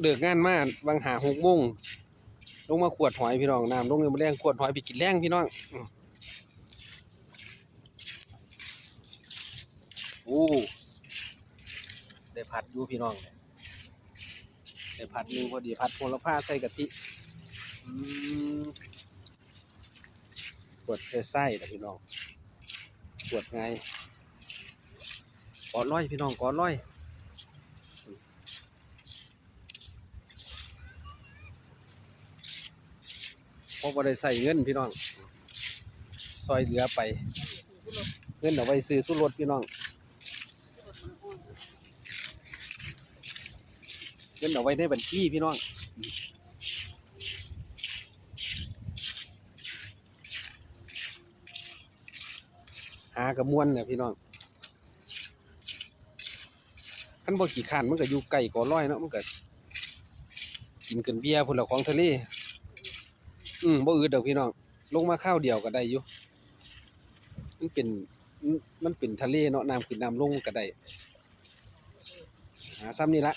ເລີກງານມາຫວ່າງຫ້າຫົກໂມງ ລົງມາຂວດຫອຍພີ່ນ້ອງ ນ້ຳລົງຍາມມື້ແລງ ຂວດຫອຍໄປກິນແລງພີ່ນ້ອງ. ອືມ ໂອ້ ໄດ້ຜັດຢູ່ພີ່ນ້ອງ ໄດ້ຜັດໜຶ່ງພໍດີ ຜັດໂຫລະພາໃສ່ກະທິ. ອືມ ຂວດໃຊ້ໆ ລະພີ່ນ້ອງ ຂວດງ່າຍ ເກາະລອຍພີ່ນ້ອງ ເກາະລອຍ. ເພາະບໍ່ໄດ້ໃຊ້ເງິນພີ່ນ້ອງ ຊ່ອຍເຫຼືອໄປ ເງິນເອົາໄວ້ຊື້ຊູລົດພີ່ນ້ອງ ເງິນເອົາໄວ້ໃນບັນຊີພີ່ນ້ອງ. ຫາກະມ່ວນແຫຼະພີ່ນ້ອງ ຄັນບໍ່ຂີ້ຄ້ານມັນກະຢູ່ໃກ້ເກາະລອຍເນາະ ມັນກະກິນກັນເບຍພຸ້ນແຫຼະ ຂອງທະເລ. ອືມ ບໍ່ອຶດດອກພີ່ນ້ອງ ລົງມາຄາວດຽວກະໄດ້ຢູ່ ມັນເປັນ ມັນເປັນທະເລເນາະ ນ້ຳຂຶ້ນນ້ຳລົງກະໄດ້. ຫາສ່ຳນີ້ລະ